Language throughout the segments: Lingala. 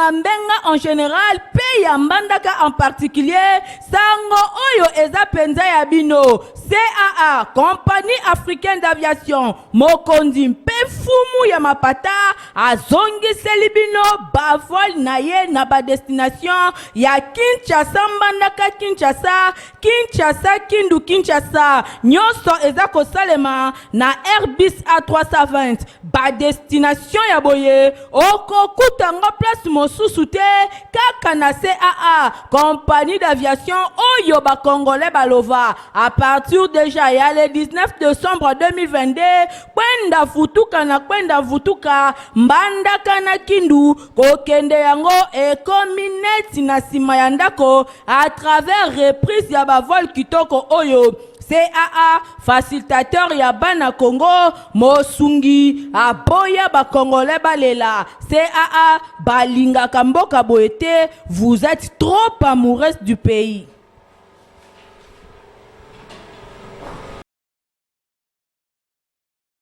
Mambenga en general mpe ya Mbandaka en particulier, sango oyo eza penza ya bino. CAA, Compagnie Africaine d'Aviation, mokonzi mpe mfumu ya mapata azongiseli bino ba vol na ye na ba destination ya Kinshasa Mbandaka Kinshasa, Kinshasa Kindu Kinshasa. Nyonso eza kosalema na Airbus A320. Ba destination ya boye okokuta yango place mosusu te kaka na CAA, compagnie d'aviation oyo ba congolais balova à partir deja ya le 19 decembre 2022. Kwenda vutuka na kwenda vutuka Mbandaka na Kindu kokende yango ekomi neti na sima ya ndako à travers reprise ya ba vol kitoko oyo CAA facilitateur ya bana Congo mosungi aboya ba congolais balela. CAA balingaka mboka boye te, vous êtes trop amoureuse du pays.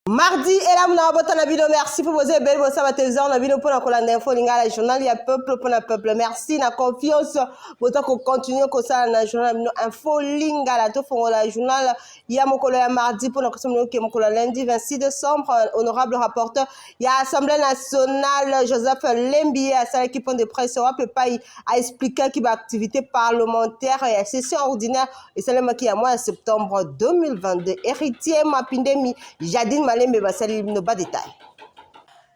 Mardi elamu na mabota na bino, merci mpo boza ebele bosala bateleviseur na bino mpona kolanda info lingala, journal ya peuple mpona peuple. Merci na confiance boza kocontinue kosala na journal na bino info lingala. Tofongola journal ya mokolo ya mardi mpona kosala bino ke mokolo ya lundi 26 décembre, honorable rapporteur ya Assemblée nationale Joseph Lembi ye asalaki point de presse wapi epai aexplikaki baactivité parlementaire ya session ordinaire esalemaki ya mois ya septembre 2022. Héritier Mapindemi, Jadine Malembe basali bino ba détail.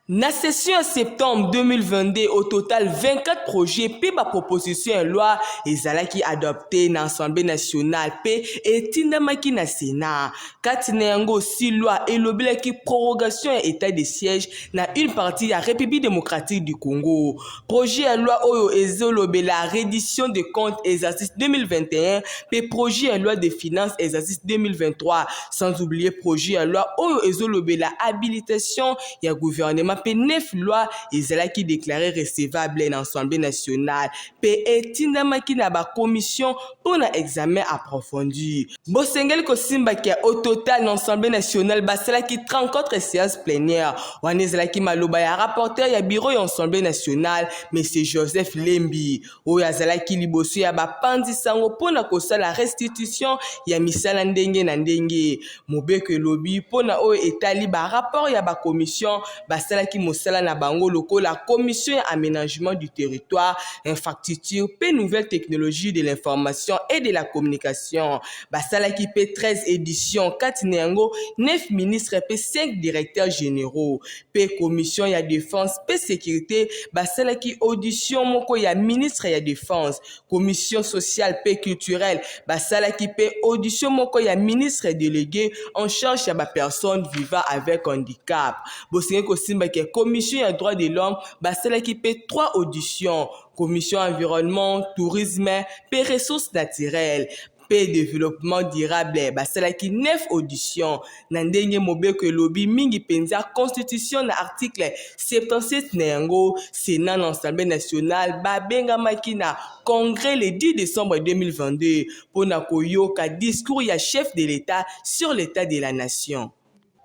Na session ya septembre 2022, au total 24 projets mpe ba propositions ya loi ezalaki adopte na Assemblée nationale mpe etindamaki na Senat. Kati na yango, 6 lois elobelaki prorogation ya etat de siège na une partie ya République démocratique du Congo. Projet ya loi oyo ezolobela reddition de comptes exercice 2021 mpe projet ya loi de finances exercice 2023, sans oublier projet ya loi oyo ezolobela habilitation ya gouvernement, mpe 9 loi ezalaki déclaré recevable na Assemblée nationale mpe etindamaki na bacommission mpo na examen approfondi. Bosengeli kosimbaki ya au total na Assemblée nationale basalaki 34 séances plénières. Wana ezalaki maloba ya rapporteur ya bureau ya Assemblée nationale, monsieur Joseph Lembi, oyo azalaki liboso ya bapanzi sango mpo na kosala restitution ya misala ndenge na ndenge. Mobeko elobi mpo na oyo etali barapport ya bacommission basalaki mosala na bango lokola commission ya aménagement du territoire, infrastructure mpe nouvelle technologie de l'information et de la communication. Basalaki mpe 13 éditions, kati na yango 9 ministres mpe 5 directeurs généraux. Mpe commission ya défense mpe sécurité basalaki audition moko ya ministre ya défense. Commission sociale mpe culturelle basalaki mpe audition moko ya ministre délégué en charge ya bapersonnes vivant avec handicap. Bosengeli kosimbaki commission ya droit de l'homme basalaki mpe 3 auditions. Commission environnement, tourisme mpe ressources naturelles mpe développement durable basalaki 9 auditions. Na ndenge mobeko elobi, mingi mpenza constitution na article 77 na yango, Sénat na Assemblée nationale babengamaki na congrès le 10 décembre 2022 mpo na koyoka discours ya chef de l'État sur l'état de la nation.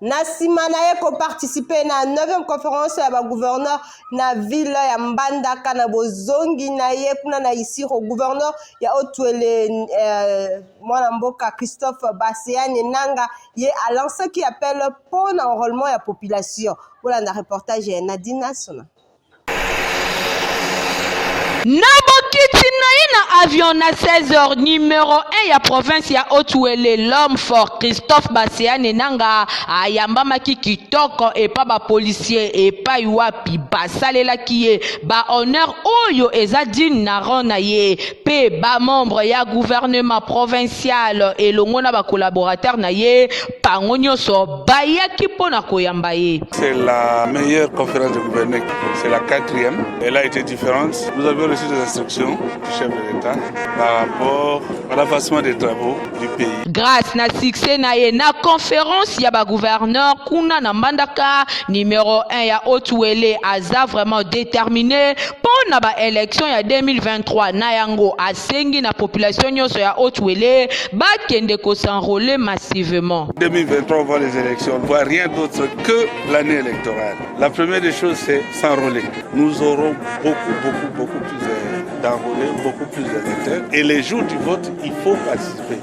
Na nsima na ye koparticipe na 9e conférence ya bagouverneur na ville ya Mbandaka, na bozongi na ye kuna na Isiro, gouverneur ya Haut-Uele, mwana mboka Christophe Baseane Nanga, ye alansaki appel mpo na enrôlement ya population. Bolanda reportage ya Nadine Sona. Na bokiti na ye na avion na 16h, numero 1 ya province ya Haut-Uele, l'homme fort Christophe Baseane Nanga ayambamaki kitoko epa bapolisier, epai wapi basalelaki ye bahonneur oyo eza digne na rang na ye, mpe bamembre ya gouvernement provincial elongo na bacollaborateur na ye, bango nyonso bayaki mpo na koyamba ye. C'est la meilleure conférence de gouverneurs, c'est la quatrième. Elle a été différente. Nous avions reçu des instructions du chef de l'État. l'État par rapport à l'avancement des travaux du pays. Grâce na succès na ye na conférence ya ba gouverneur kuna na Mbandaka, numéro 1 ya Haut-Uele aza vraiment déterminé mpo na ba élection ya 2023. Na yango asengi na population nyonso ya Haut-Uele bakende kos'enrôler massivement. 2023, on voit les élections, on ne voit rien d'autre que l'année électorale. La première des choses, c'est s'enrôler. Nous aurons beaucoup, beaucoup, beaucoup plus d'enrôlés, beaucoup plus d'électeurs. Et les jours du vote, il faut participer.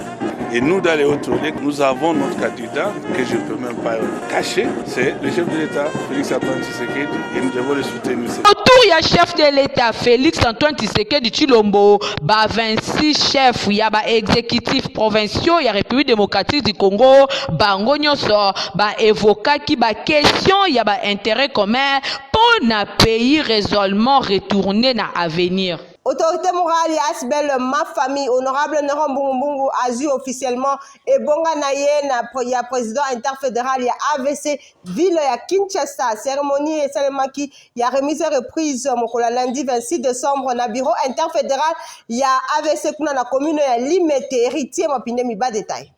Et nous, dans les Hautes-Uélé, nous avons notre candidat, que je ne peux même pas cacher, c'est le chef de l'État, Félix Antoine Tshisekedi, et nous devons le soutenir. Autour ya chef de l'État Félix Antoine Tshisekedi Tshilombo, ba 26 chefs ya ba exécutifs provinciaux ya République démocratique du Congo, bango nyonso ba évoquaki ba question ya ba intérêt commun mpo na pays résolument retourner na avenir. Autorité morale ya ASBL Ma Famille, honorable Neron Mbungumbungu, azwi officiellement ebonga na ye na ya président interfédéral ya AVC ville ya Kinshasa. Cérémonie esalemaki ya remise reprise mokolo ya lundi 26 décembre na bureau interfédéral ya AVC kuna na commune ya Limete. Héritier Mapinde Miba détail.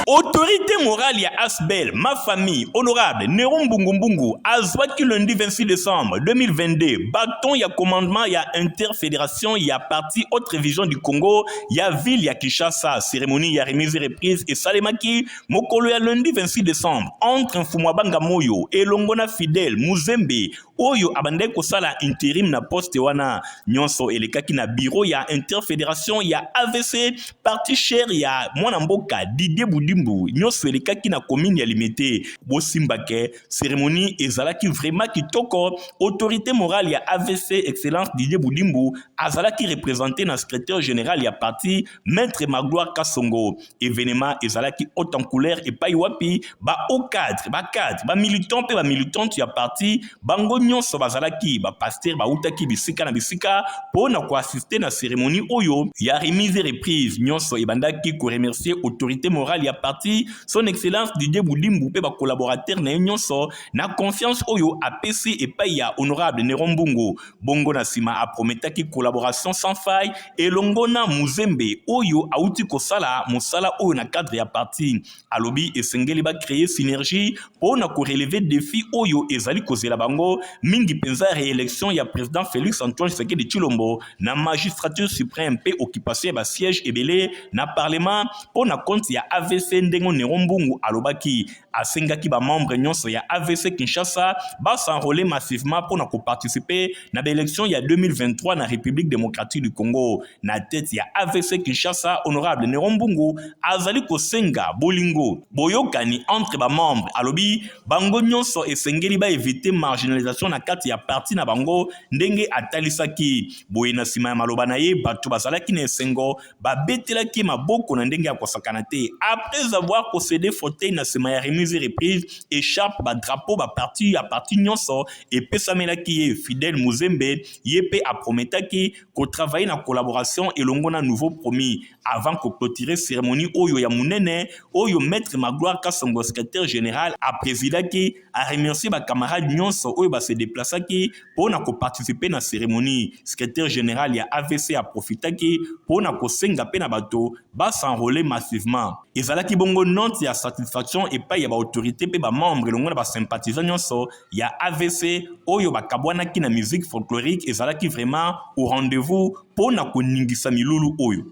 Autorité morale ya ASBL Ma Famille, honorable Nero Mbungumbungu, azwaki lundi 26 décembre 2022 bâton ya commandement ya interfédération ya parti Autre Vision du Congo ya ville ya Kinshasa. Cérémonie ya remise reprise esalemaki mokolo ya lundi 26 décembre entre Mfumu Abanga Moyo elongo na Fidèle Muzembe oyo abandaki kosala intérim na poste wana. Nyonso elekaki na bureau ya interfédération ya AVC, parti cher ya mwana mboka Didier Budimbu. Nyonso elekaki na commune ya Limete. Bosimbake, cérémonie ezalaki vraiment kitoko. Autorité morale ya AVC, excellence Didier Budimbu, azalaki représenté na secrétaire général ya parti, maître Magloire Kasongo. Événement ezalaki haut en couleur, epai wapi ba haut cadre, bacadre, bamilitant mpe bamilitante ya parti, bango nyonso bazalaki. Bapasteur bautaki bisika na bisika mpo na koassister na cérémonie oyo ya remise reprise. Nyonso ebandaki koremercier autorité morale ya parti, son excellence Didier Budimbu, mpe bacollaborateur na ye nyonso na confiance oyo apesi epai ya honorable Nero Mbungu. Bongo na nsima aprometaki collaboration sans faille elongo na Muzembe oyo auti kosala mosala oyo na cadre ya parti. Alobi esengeli bacréer synergie mpo na korelever défi oyo ezali kozela bango, mingi mpenza réélection ya président Félix Antoine Tshisekedi Tshilombo na magistrature suprême mpe occupation ya basiège ebele na parlement mpo na compte ya AVC. Ndenge Nero Mbungu alobaki, asengaki bamembre nyonso ya AVC Kinshasa bas'enrôler massivement mpo na koparticiper na baélection ya 2023 na République démocratique du Congo. Na tête ya AVC Kinshasa, honorable Nero Mbungu azali kosenga bolingo, boyokani entre bamembre. Alobi bango nyonso esengeli baéviter marginalisation na kati ya parti na bango. Ndenge atalisaki boye, na nsima ya maloba na ye, bato bazalaki na esengo, babetelaki maboko na ndenge ya kosakana te. Après avoir kocéder fauteuil, na nsima ya remise reprise, écharpe, badrapeau baparti ya parti nyonso epesamelaki ye. Fidèle Muzembe, ye mpe aprometaki kotravailler na collaboration elongo na nouveau promis. Avant koclôturer cérémonie oyo ya monene oyo, maître Magloire Kasongo, secrétaire général, aprésidaki, aremercier bacamarade nyonso oyo base déplaçaki mpo na koparticiper na cérémonie. Secrétaire général ya AVC aprofitaki mpo na kosenga mpe na bato bas'enrôler massivement. Ezalaki bongo note ya satisfaction epai ya baautorité mpe bamembre elongo na basympathisant nyonso ya AVC oyo bakabwanaki na musique folklorique. Ezalaki vraiment au rendez-vous mpo na koningisa milulu oyo.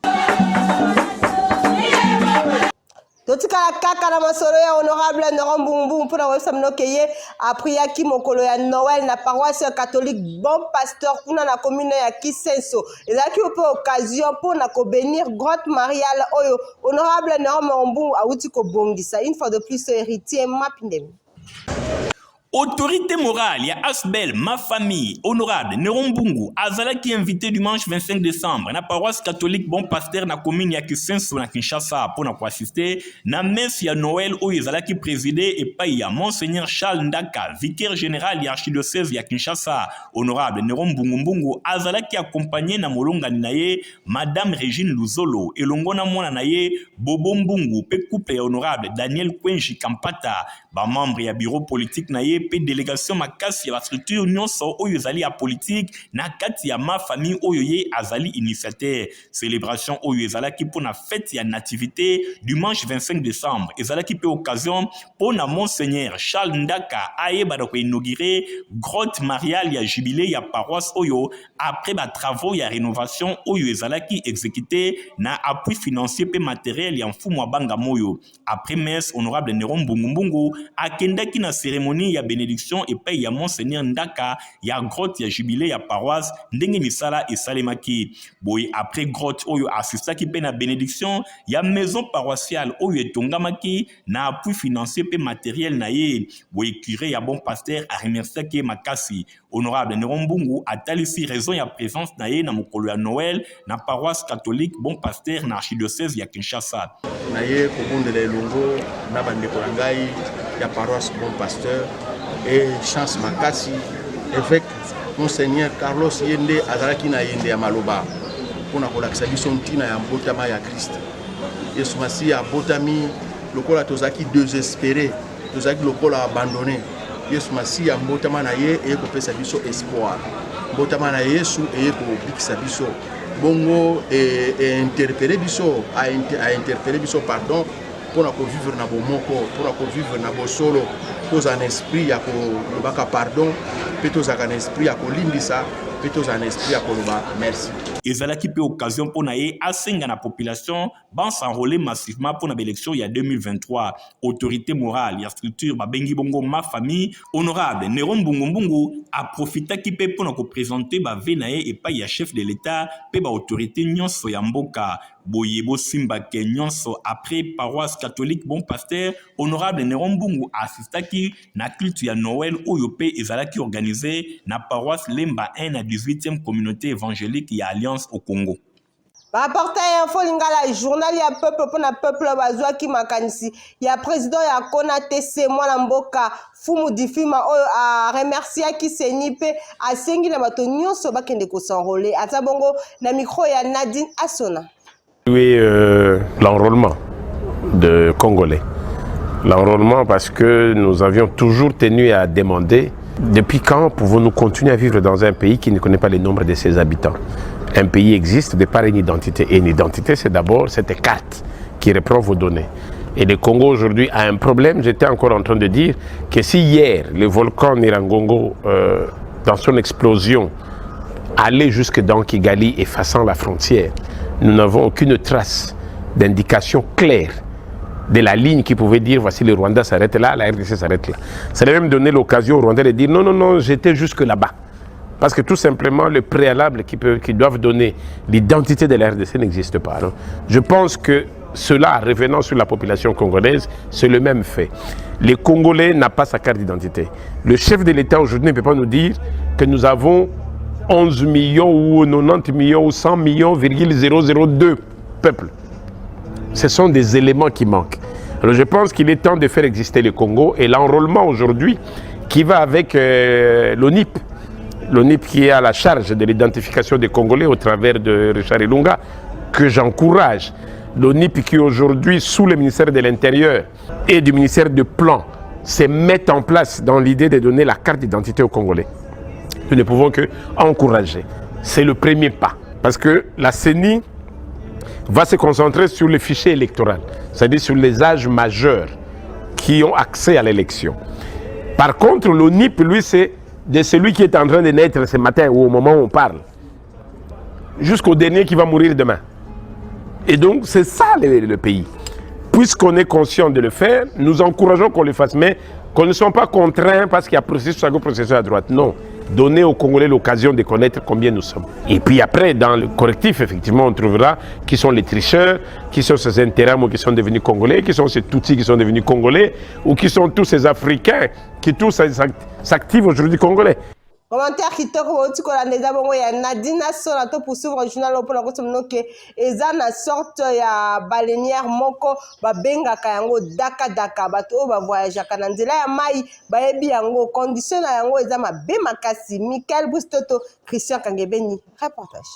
Totikala kaka na masolo ya honorable Nero Mbungumbungu mpona koyebisa bino ke ye apriaki mokolo ya Noël na paroisse catholique Bon Pasteur kuna na commune ya Kisenso. Ezalaki mpe occasion mpona kobénir grotte mariale oyo honorable Nero Mbungumbungu awuti kobongisa. Une fois de plus, Héritier Mapindemi. Autorité morale ya ASBL Ma Famille, honorable Nero Mbungu, azalaki invité dimanche 25 décembre na paroisse catholique Bon Pasteur na commune ya Kisenso na Kinshasa mpo na koassister na messe ya Noël oyo ezalaki présidé epai ya monseigneur Charles Ndaka, vicaire général ya archidiocèse ya Kinshasa. Honorable Nero Mbungu Mbungu azalaki accompagné na molongani na ye, madame Régine Luzolo, elongo na mwana na ye Bobo Mbungu mpe couple ya honorable Daniel Kwenji Kampata, bamembre ya bureau politique na ye. mpe delegation makasi ya ba structure nyonso oyo ezali ya politique na kati ya ma famille oyo ye azali initiateur. Celebration oyo ezalaki mpo na fete ya nativité dimanche 25 décembre ezalaki mpe occasion mpo na monseigneur Charles Ndaka ayebana koinaugure grotte mariale ya jubilé ya paroisse oyo après ba travaux ya rénovation oyo ezalaki exécuté na appui financier mpe matériel ya mfumu wa Bangamoyo. Après messe, honorable Neron Mbungumbungu akendaki na cérémonie ya bénédiction epai ya monseigneur Ndaka ya grotte ya jubilé ya paroisse ndenge misala esalemaki. Boye après grotte oyo assistaki mpe na bénédiction ya maison paroissiale oyo etongamaki na appui financier mpe matériel na ye. Boye curé ya Bon Pasteur aremerciaki ye makasi. Honorable Neron Mbungu atalisi raison ya présence na ye na mokolo ya Noël na paroisse catholique Bon Pasteur na archidiocèse ya Kinshasa. Naye kobondela elongo na bandeko na ngai ya paroisse Bon Pasteur e chance makasi, évêque monseigneur Carlos ye nde azalaki na yende ya maloba mpona kolakisa biso ntina ya mbotama ya Christ. Yesu Masiya abotami lokola tozalaki désespéré, tozalaki lokola abandonné. Yesu Masiya, mbotama na ye eye kopesa biso espoir. Mbotama na Yesu eye kobikisa biso. Bongo einterpeller biso, ainterpeller biso, pardon, mpona kovivre na bomoko, mpona kovivre na bosolo. Tozala na esprit ya kolobaka pardon, mpe tozalaka na esprit ya kolimbisa, mpe tozala na esprit ya koloba merci. Ezalaki mpe occasion mpo na ye asenga na population bas'enrôler massivement mpo na baélection ya 2023. Autorité morale ya structure babengi bongo Ma Famille, honorable Nero Mbungumbungu, aprofitaki mpe mpo na koprésenter bavœux na ye epai ya chef de l'État mpe baautorité nyonso ya mboka. Boye bosimbake nyonso, après paroisse catholique Bon Pasteur, honorable Nero Mbungu assistaki na culte ya Noël oyo mpe ezalaki organisé na paroisse Lemba 1 na 18e communauté évangélique ya Alliance au Congo. Baportail Info Lingala, journal ya peuple mpona peuple, bazwaki makanisi ya président ya Kona TC, mwana mboka Fumu Difima, oyo aremerciaki CENI mpe asengi na bato nyonso bakende kos'enrôler. Aza bongo na micro ya Nadine Asona. Oui, l'enrôlement de Congolais. L'enrôlement parce que nous avions toujours tenu à demander depuis quand pouvons-nous continuer à vivre dans un pays qui ne connaît pas le nombre de ses habitants. Un pays existe de par une identité. Et une identité, c'est d'abord cette carte qui reprend vos données. Et le Congo aujourd'hui a un problème. J'étais encore en train de dire que si hier, le volcan Nyiragongo, dans son explosion, allait jusque dans Kigali, effaçant la frontière, nous n'avons aucune trace d'indication claire de la ligne qui pouvait dire: voici, le Rwanda s'arrête là, la RDC s'arrête là. Ça allait même donner l'occasion aux Rwandais de dire: non, non, non, j'étais jusque là-bas. Parce que tout simplement, le préalable qui doivent donner l'identité de la RDC n'existe pas. Alors, je pense que cela, revenant sur la population congolaise, c'est le même fait. Le Congolais n'a pas sa carte d'identité. Le chef de l'État aujourd'hui ne peut pas nous dire que nous avons 11 millions ou 90 millions ou 100 millions, 002 peuples. Ce sont des éléments qui manquent. Alors je pense qu'il est temps de faire exister le Congo et l'enrôlement aujourd'hui qui va avec l'ONIP. L'ONIP qui est à la charge de l'identification des Congolais au travers de Richard Ilunga, que j'encourage. L'ONIP qui aujourd'hui, sous le ministère de l'Intérieur et du ministère du Plan, se met en place dans l'idée de donner la carte d'identité aux Congolais. Nous ne pouvons que encourager. C'est le premier pas. Parce que la CENI va se concentrer sur le fichier électoral, c'est-à-dire sur les âges majeurs qui ont accès à l'élection. Par contre, l'ONIP, lui, c'est de celui qui est en train de naître ce matin ou au moment où on parle, jusqu'au dernier qui va mourir demain. Et donc, c'est ça le pays. Puisqu'on est conscient de le faire, nous encourageons qu'on le fasse, mais qu'on ne soit pas contraints parce qu'il y a processus à gauche, processus à droite. Non. Donner aux Congolais l'occasion de connaître combien nous sommes. Et puis après, dans le correctif, effectivement, on trouvera qui sont les tricheurs, qui sont ces Interahamwe qui sont devenus Congolais, qui sont ces Tutsis qui sont devenus Congolais, ou qui sont tous ces Africains qui tous s'activent aujourd'hui Congolais. Commentaire kitoko bauti kolanda eza bongo ya Nadine Asola. To poursuivre journal oyo mpona kosa bino ke eza na sorte ya baleinière moko babengaka yango dakadaka. Bato oyo bavoyageaka na nzela ya mai bayebi yango. Condition na yango eza mabe makasi. Michael Bustoto, Christian Kangebeni, reportage.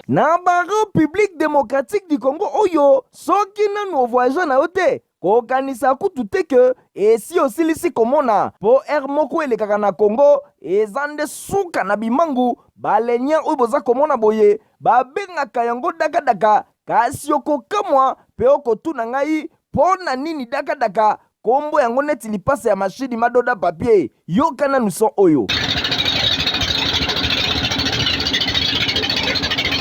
Na ba République démocratique du Congo oyo, soki nanu ovoyage na yo te. Kokanisa kutu te que esi osilisi komona po heure moko elekaka na Congo eza nde suka na bimangu, baleinière oyo boza komona boye babengaka yango dakadaka kasi okokamwa pe okotuna ngai po na nini dakadaka kombo yango neti lipasa ya machine madoda papier. Yoka nanu son oyo.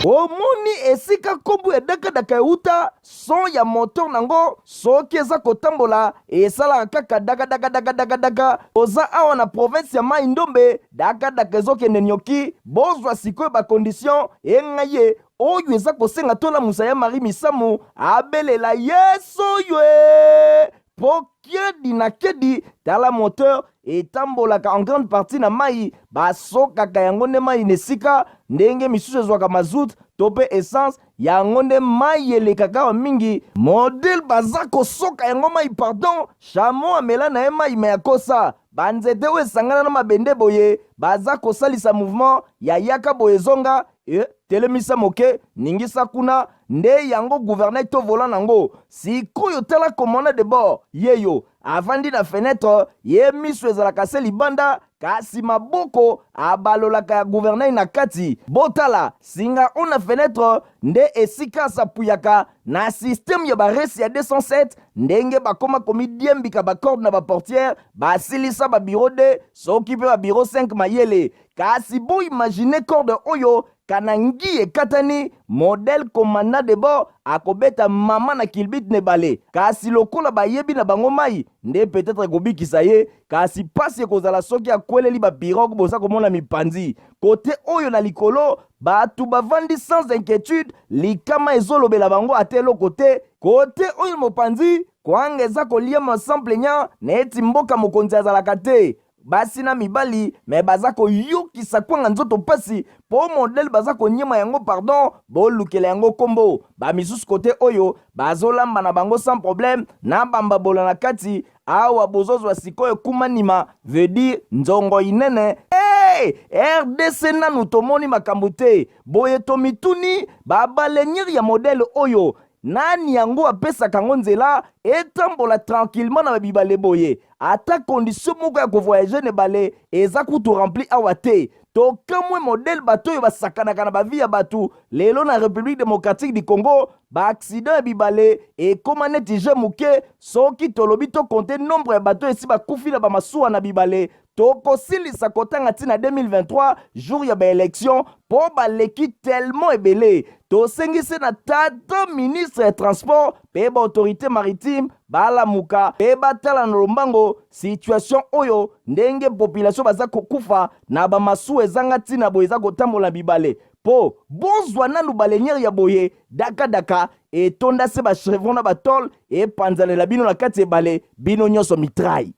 Omoni esika kombo ya dakadaka euta? Son ya moteur nango soki eza kotambola esalaka kaka dakadakadakadakadaka. Toza awa na province ya Mayi Ndombe, dakadaka ezokende nioki. Bozwa sikoyo ba conditions enga ye oyo eza kosenga tolamusa ya Marie Misamu abelela Yesu oyo ee po kiedi na kiedi. Tala moteur etambolaka en grande partie na mayi, basokaka yango nde mayi na esika ndenge misusu ezwaka mazout to pe essence, yango nde mayi elekaka awa mingi. Modèle baza kosoka yango mayi pardon, chameau amela na ye mayi mais akosa. Ba nzete oyo esangana na mabende boye baza kosalisa mouvement ya yaka boye zonga e telemisa moke ningisa kuna nde yango gouvernail to volant nango. Sikoyo tala commandant de bord yeyo avandi na fenetre ye miso ezalaka se libanda kasi maboko abalolaka ya gouvernail na kati. Botala singa oyo na fenetre nde esika asapuyaka na système ya ba resi ya 207 ndenge bakoma komidiembika ba corde na ba portière basilisa ba bureau 2 soki pe ba bureau 5 mayele. Kasi bo imaginer corde oyo kana ngi ekatani, modèle commandant de bord akobeta mama na kilbit na ebale. Kasi lokola bayebi na bango mayi nde peut-etre ekobikisa ye, kasi pasi ekozala soki akweleli ba pirogue boza komona mipanzi. Cote oyo na likolo batu bavandi sans inquietude, likama ezolobela bango ata eloko te. Cote oyo na mopanzi, kwanga eza koliama sans plaignant neti mboka mokonzi azalaka te. Basi na mibali mais baza koyokisa kwanga nzoto pasi po modèle baza konyema yango pardon bolukela yango kombo. Ba misusu cote oyo bazolamba na bango sans problème na bambabola na kati awa bozozwa sikoyo kumanima veut dire nzongo inene. Hey! Rdc nanu tomoni makambo te boye tomituni ba baleinière ya modèle oyo nani yango apesaka yango nzela etambola tranquillement na ba bibale boye? Ata condition moko ya ko voyager na ebale eza kutu rempli awa te. Tokamwe modèle bato oyo basakanaka na ba vie ya bato lelo na Republique democratique du Congo, ba accident ya bibale ekoma neti jeu moke. Soki tolobi to compter nombre ya bato oyo esi bakufi na ba masuwa na bibale, tokosilisa kotanga ti na 2023 jour ya ba election po baleki tellement ebele. Tosengi se na tata ministre ya transport pe ba autorite maritime balamuka pe batala na lombango situation oyo ndenge population baza kokufa na ba masuwa ezanga tina boye eza kotambola na bibale po bozwa nanu baleinière ya boye daka daka etonda se ba chevron na ba tole epanzanela bino na kati ebale bino nyonso mitraille.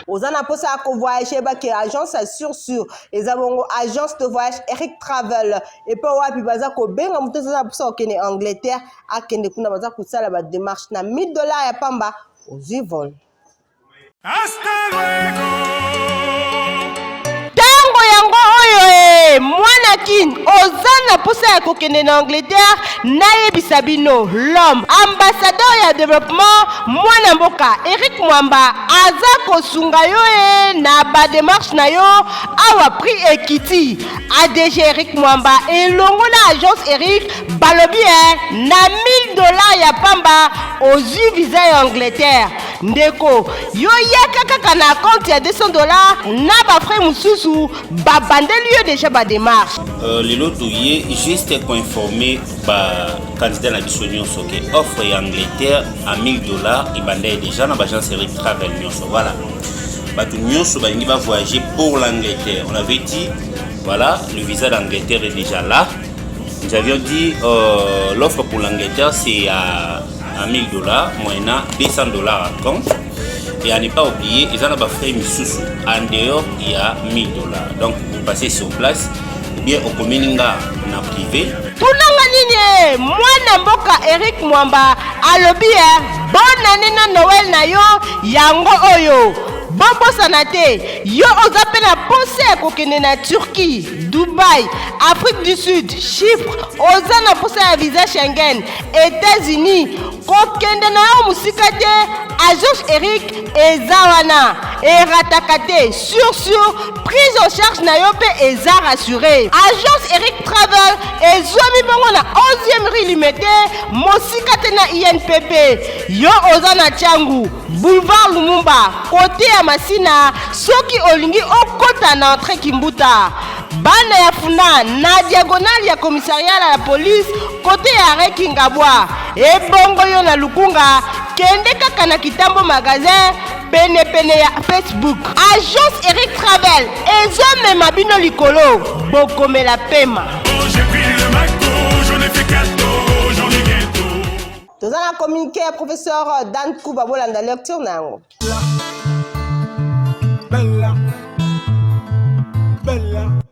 Oza na posa ya ko voyager ba ke agence ya sur sur eza bongo agence de voyage Eric Travel epe wapi baza kobenga moto aza na posa kokende Angleterre akende kuna baza kosala ba demarche na 1000 dollars ya pamba ozwi vol. Hasta luego. Tango yango oyo e mwana kin oza na posa ya kokende na Angleterre nayebisa bino l'homme ambassadeur ya developpement mwana mboka Eric Mwamba aza kosunga yo e na ba demarche na yo awa prix ekiti ADG Eric Mwamba elongo na agence Eric balobi e na 1000 dollars ya pamba ozwi visa ya Angleterre Ndeko, yo yaka kaka na compte ya 200 dollars na ba frais mosusu babandeli yo deja ba démarche. Euh, lelo toye juste koinforme bacandidat na biso nyonso ke offre ya Angleterre à 1000 dollars ebanda ye déjà na baagence Eric Travel nyonso. Voilà, bato nyonso balingi bavoyager pour l'Angleterre, on avait dit voilà, le visa d'Angleterre est déjà là. Nous avions dit euh, l'offre pour l'Angleterre c'est à à 1000 dollars moyennant 200 dollars à compte et à ne pas oublier ils ont frais misusu en dehors il y a 1000 dollars donc vous passez sur place ou bien okomeli nga na privé. Tunanga nini e mwana mboka Eric Mwamba alobi e bonne année na Noël na yo yango oyo. Bobosana te, yo oza mpe na posa ya kokende na Turquie, Dubaï, Afrique du Sud, Chypre, oza na posa ya visa Schengen, États-Unis, kokende na yo mosika te, agence Eric eza wana, erataka te, sur sur prise en charge na yo mpe eza rassuré. Agence Eric Travel ezwami bongo na 11e rue Limete, mosika te na INPP. Yo oza na Tshangu, boulevard Lumumba, kote ya Masina, soki olingi okota na entrée Kimbuta. Bana ya Funa na diagonale ya commissariat ya la police kote ya arrêt Kingabwa. Ebongo yo na Lukunga, kende kaka na Kitambo magasin pene pene ya Facebook. Agence Eric Travel ezomema bino likolo, bokomela pema. J'ai pris le McDo, j'en ai fait cadeau, j'en ai bientôt. Toza na communiqué ya professeur Dan Kuba, bolanda lecture na yango.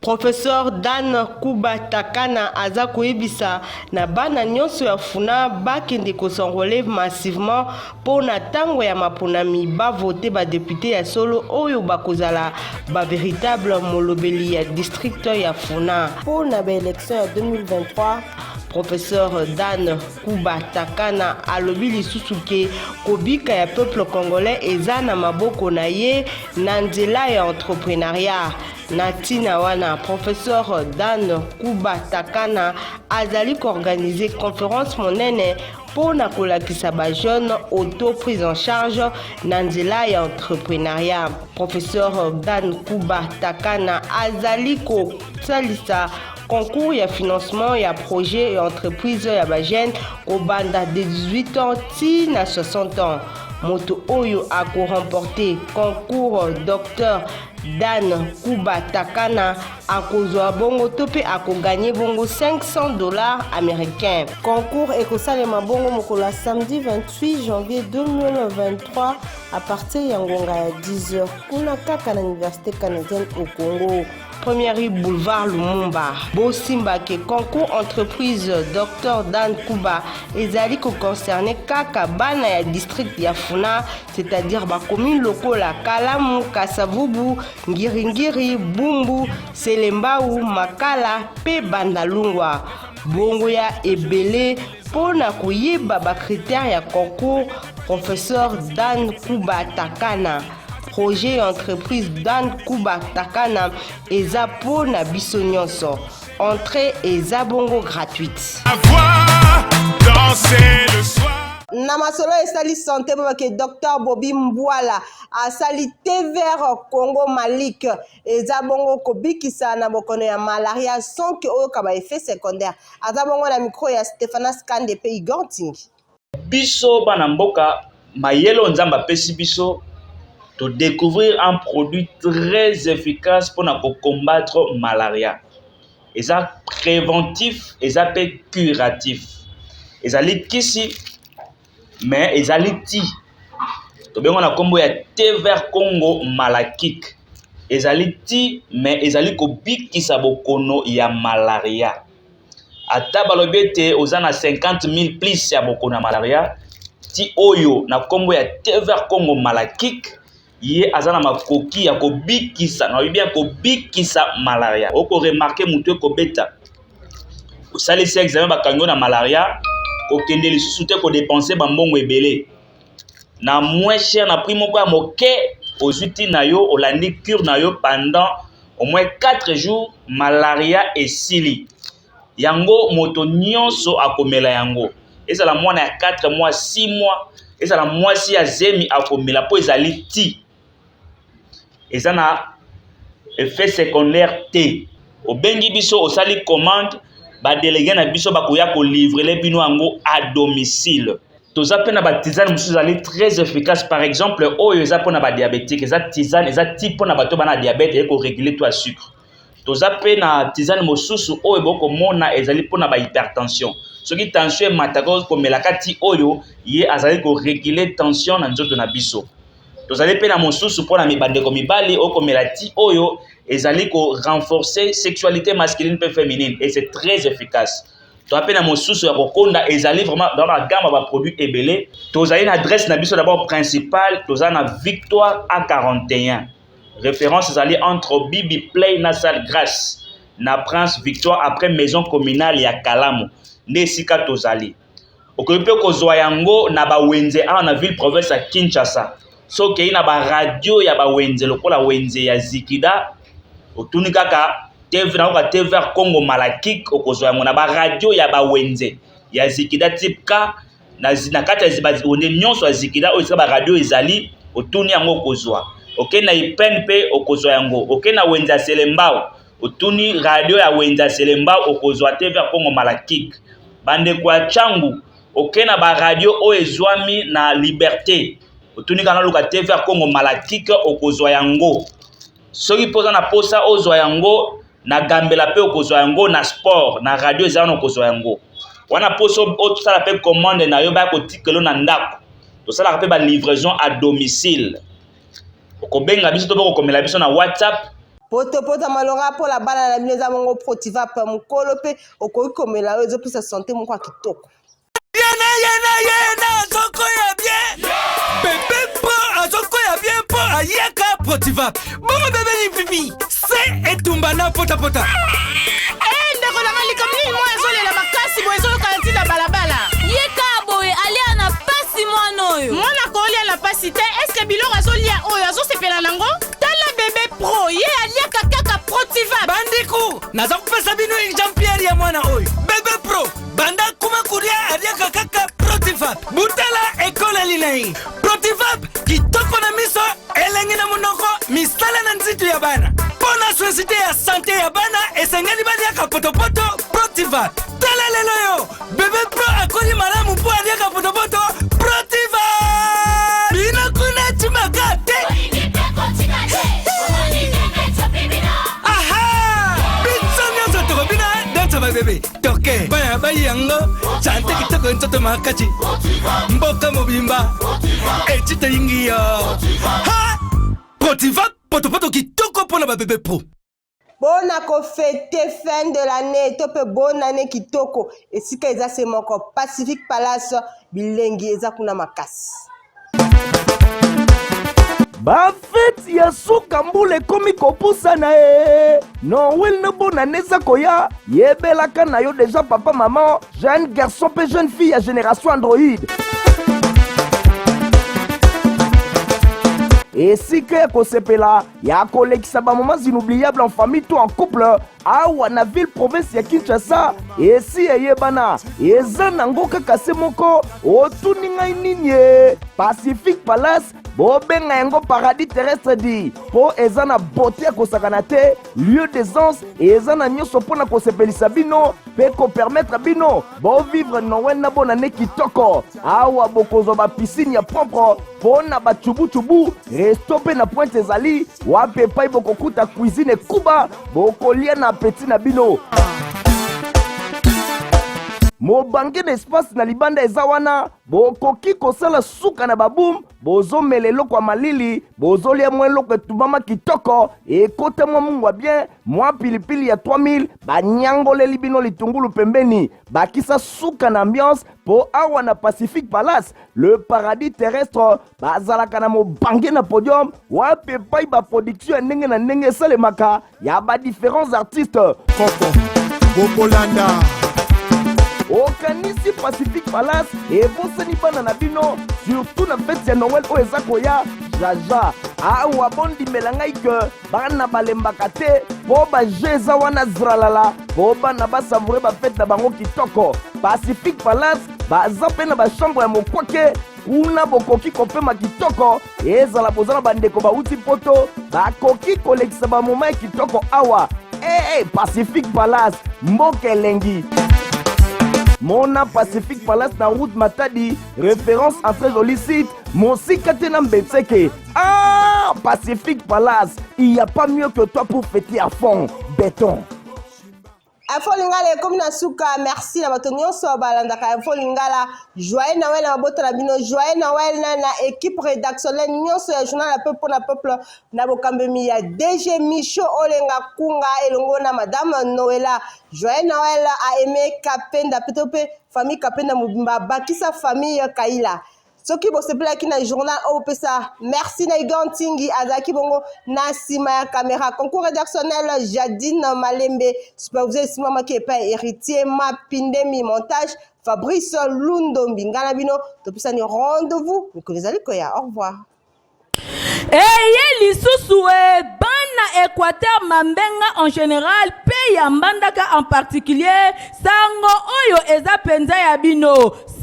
Professeur Dan Kuba Takana aza koyebisa na bana nyonso ya Funa bakende ko s'enrôler massivement mpo na tango ya maponami ba voter ba deputes ya solo oyo bakozala ba veritable molobeli ya district ya Funa. Mpo na ba elections ya 2023, Professeur Dan Kuba Takana alobi lisusu ke kobika ya peuple congolais eza na maboko na ye na nzela ya entrepreneuriat. Na ntina wana, Professeur Dan Kuba Takana azali koorganize conference monene mpo na kolakisa ba jeunes auto prise en charge na nzela ya entrepreneuriat. Professeur Dan Kuba Takana azali kosalisa concours ya financement ya projet ya entreprise ya ba jeunes kobanda de 18 ans ti na 60 ans. Moto oyo ako remporter concours Docteur Dan Kuba Takana akozwa bongo to mpe akoganye bongo 500 dollars américains. Concours ekosalema bongo mokolo ya samedi 28 janvier 2023 à partir ya ngonga ya 10h kuna kaka na Université canadienne au Congo. Première rue boulevard Lumumba. Bosimba ke concours entreprise Docteur Dan Kuba ezali ko concerner kaka bana ya district ya Funa, c'est-à-dire ba commune lokola Kalamu, Kasavubu, Ngiringiri, Bumbu, Selembao, Makala pe Bandalungwa. Bongo ya ebele mpo na koyeba ba critères ya concours Professeur Dan Kuba Takana. Projet ya entreprise Dan Kuba Takana eza mpo na biso nyonso. Entrée eza bongo gratuite. Danser le soir. Na masolo esali santé bobake Docteur Bobi Mbwala asali TVR Congo Malik eza bongo kobikisa na bokono ya malaria sans que oyoka ba effet secondaire. Aza bongo na micro ya Stephanas Kande pe Igor Ntingi. Biso bana mboka mayele oyo Nzambe apesi biso to decouvrir un produit très efficace pona ko combattre malaria. Eza preventif, eza pe curatif. Ezali kisi mais ezali ti. Tobengi na kombo ya thé vert Congo malakik. Ezali ti mais ezali kobikisa bokono ya malaria. Ata balobi ete oza na 50 000 plus ya bokono ya malaria, ti oyo na kombo ya thé vert Congo malakik, ye aza na makoki ya kobikisa, nalobi bien kobikisa malaria. Oko remarquer mutu ekobeta, osalisi examen bakangi yo na malaria, kokende lisusu te ko depenser ba mbongo ebele. Na moins cher, na prix moko ya moke, ozwi ti na yo, olandi cure na yo pendant au moins 4 jours, malaria esili. Yango moto nyonso akomela yango. Ezala mwana ya 4 mois, 6 mois, ezala mwasi ya zemi akomela po ezali ti. Eza na effet secondaire te. Obengi biso, osali commande, ba délégués na biso bakoya ko livrer bino yango à domicile. Toza pe na ba tisane mosusu ezali très efficace. Par exemple, oyo eza pona ba diabétique, eza tisane, eza ti pona bato bana diabète eko réguler to ya sucre. Toza pe na tisane mosusu oyo bokomona ezali pona ba hypertension. Soki tension emataka okomelaka ti oyo, ye azali ko réguler tension na nzoto na biso. Tozali pe na mosusu pona bandeko mibali okomela ti oyo ezali ko renforcer sexualité masculine pe féminine et c'est très efficace. Toza mpe na mosusu ya kokonda, ezali vraiment dans ba gamme ya ba produits ebele. Tozali na adresse na biso d'abord principale, toza na Victoire A41. Référence ezali entre Bibi Play na Salle Grace na Prince Victoire après maison communale ya Kalamu nde esika tozali. Okoki mpe kozwa yango na bawenze awa na ville province ya Kinshasa. Soki okei na ba radio ya bawenze lokola wenze ya Zikida, otuni kaka TV na oka TV Congo Malakik, okozwa yango na ba radio ya bawenze ya Zikida type K na, na kati ya wenze nyonso ya Zikida oyo esika ba radio ezali, otuni yango okozwa. Okei na Ipen mpe okozwa yango. Okei na wenze ya Selembao, otuni radio ya wenze ya Selembao, okozwa TV Congo Malakik. Bandeko ya Tshangu, okei na ba radio oyo ezwami na Liberte, otuni kaka naluka TV ya Congo Malakik, okozwa yango. Soki mpe oza na posa ozwa yango na Gambela mpe okozwa yango na sport na radio eza wana okozwa yango wana. Posa osala mpe commande na yo baya kotikelo na ndako, tosalaka mpe ba livraison à domicile. Okobenga biso to mpe okokomela biso na WhatsApp. Potopoto malonga mpo na bana na bino eza bongo Protivap, mokolo mpe okoki komela oyo ezopesa sante moko ya kitoko. Yena yena yena azokoya bien bebe mpo azokoya bien mpo ayaka Protivap. Bongo bebe lipipi se etumba na potapota. Eh, ndeko nanga, likambo nini? Mwa ezolela makasi boye, ezoyoka ntina balabala. Ye kaka boye alia na pasi mwana oyo. Mwana kolia na pasi te. Eske biloko azolia oyo azosepela nango? Tala bebe pro, ye aliaka kaka Protivap. Bandeko, naza kopesa bino exemplaire ya mwana oyo bebe pro. Banda kuma kolia, aliaka kaka Protivap. Butala ekoleli na ye. Protivap kitoko na miso, elengi na monoko, misala na nzitu ya bana. Mpo na société ya sante ya bana, esengeli baliaka potopoto Protivap. Tala lelo yo bebe pro akoli malamu mpo aliaka potopoto Protivap. Bino kuna timaka te. Aha, biso nyonso tokobina dansa babebe toke bana bayi yango sante kitoko, nzoto makasi, mboka mobimba eti toyingi yo. Ha, Protiva, potopoto kitoko mpo na babebe pro. Mpona kofete fin de l'année to mpe bonne année kitoko, esika eza se moko, Pacific Palace. Bilengi eza kuna makasi. Bafeti ya suka mbula ekomi kopusana e Noel na bonane eza koya. Yebelaka na yo deja, papa, mama, jeune garçon mpe jeune fille ya génération Android, esika ya kosepela, ya kolekisa bamoments inoubliable en famille to en couple awa na ville province ya Kinshasa, esi eyebana, eza nango kaka se moko. Otuni ngai nini ye? Pacific Palace, bobenga yango paradis terrestre di mpo eza na beauté ya kosakana te. Lieu d'aisance eza na nyonso mpo na kosepelisa bino mpe kopermettre bino bovivre Noel na bonane kitoko. Awa bokozwa bapiscine ya propre mpo na bacubucubu, resto mpe na pointe ezali wapi epai bokokuta cuisine ekuba, bokolia na apeti na bino. Mobange na espace na libanda eza wana, bokoki kosala suka na baboum, bozomela eloko ya malili, bozolia mwa eloko etumbama kitoko, ekota mwa mungwa bien, mwa pilipili ya 3000, banyangoleli bino litungulu pembeni, bakisa suka na ambiance. Mpo awa na Pacific Palace, le paradis terrestre, bazalaka na mobange na podium wapi epai baproduction ya ndenge na ndenge esalemaka ya badifferents artistes. Koko bokolanda. Okanisi Pacific Palace ebosani bana na bino, surtout na fete ya Noel oyo eza koya? Jaja, awa bondimela ngai ke bana balembaka te, mpo baje eza wana zralala mpo bana basavoure bafete na bango kitoko. Pacific Palace baza mpe na bachambre ya mokwake, kuna bokoki kopema kitoko. Ezala boza na bandeko bauti poto, bakoki kolekisa bamoma ya kitoko awa. Ee hey, Pacific Palace, mboka elengi. Mona Pacific Palace na route Matadi, référence en très joli site, mosika te na Mbetseke. Ah, Pacific Palace, il y a pas mieux que toi pour fêter à fond. Béton. Info Lingala ekomi na suka. Merci na bato nyonso balandaka Info Lingala. Joyeux Noël na mabota na bino. Joyeux Noël na, na équipe rédactionnelle nyonso ya journal ya peuple na peuple na bokambemi ya DG Micho Olenga Kunga elongo na Madame Noëlla. Joyeux Noël à Aimé Kapenda peto pe famille Kapenda mobimba bakisa famille Kaila. Soki bosepelaki na journal oyo bopesa merci na Igor Ntingi azalaki bongo na nsima ya kamera. Concours rédactionnel Jadine Malembe, superviseur esimamaki epai Héritier Mapindemi, montage Fabrice Lundombi. Ngai na bino topesani rendez-vous mikolo ezali koya. Au revoir. Eye lisusu e bana Equateur Mambenga en general pe ya Mbandaka en particulier, sango oyo eza penza ya bino.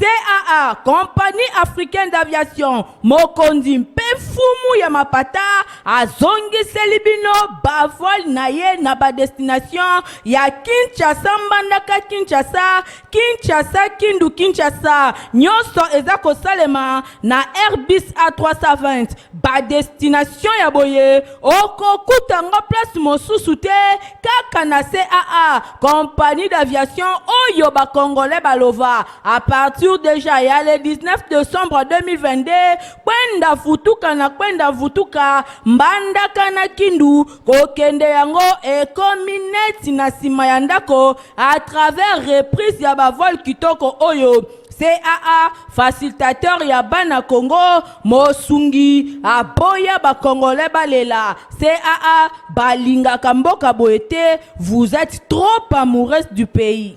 CAA, Compagnie Africaine d'Aviation, mokonzi mpe mfumu ya mapata azongiseli bino ba vol na ye na ba destination ya Kinshasa Mbandaka Kinshasa, Kinshasa Kindu Kinshasa, nyonso eza kosalema na Airbus A320. Ba destination ya boye okokuta yango place mosusu te kaka na CAA, compagnie d'aviation oyo ba congolais balova à partir dejà ya le 19 decembre 2022. Kwenda vutuka na kwenda vutuka Mbandaka na Kindu kokende yango ekomi neti na sima ya ndako à travers reprise ya ba vol kitoko oyo CAA facilitateur ya bana Congo mosungi aboya ba congolais balela. CAA balingaka mboka boye te, vous êtes trop amoureuse du pays.